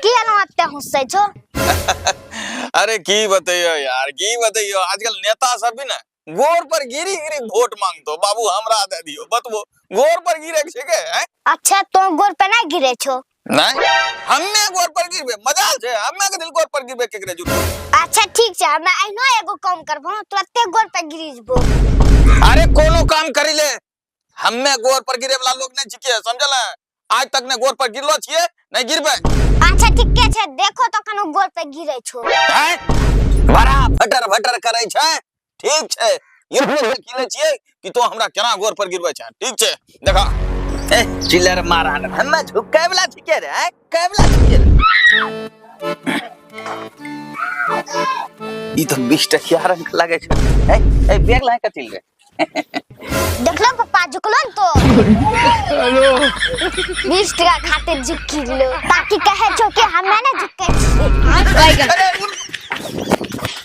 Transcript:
की एना एते हंसै छो? अरे की बतैयो यार, की बतैयो, आजकल नेता सब भी ना गोर पर गिरी गिरी वोट मांगतो, बाबू हमरा दे दियो। बतबो गोर पर गिरे के छै के हैं? अच्छा, तो गोर पे नहीं गिरे छो? नहीं, हम्मे गोर पर गिरबे मजाल छै, हम्मे के दिल गोर पर गिरबे केकरे जुट। अच्छा ठीक छै, हमे अहिनो एगो काम करबो, तुरते गोर पे गिरी जबो। अरे कोनो काम करी ले, हम्मे गोर पर गिरे वाला लोग नहीं छिके, समझल है? आज तक ने गोर पर गिरलो छिए, नहीं गिरबे। अच्छा ठीके छै, देखो तो कनो गोर पे गिरे छो। हैं? बड़ा फटर फटर करे छै। ठीक छै, ये देखी ले छिए कि तो हमरा केना गोर पर गिरबे छै। ठीक छै, देखा। ए चिल्लर मारा ने, हम्मे झुके वाला छिके रे, हैं? झुके वाला छिके रे। ई तो 20 टकिया रंग के लगे छै। ए, ए, बैग लाए कथी ले? देखलो पप्पा, झुकलो न तो। 20 टका खातिर झुकी लो, ताकि कहे छो कि हमे ने झुके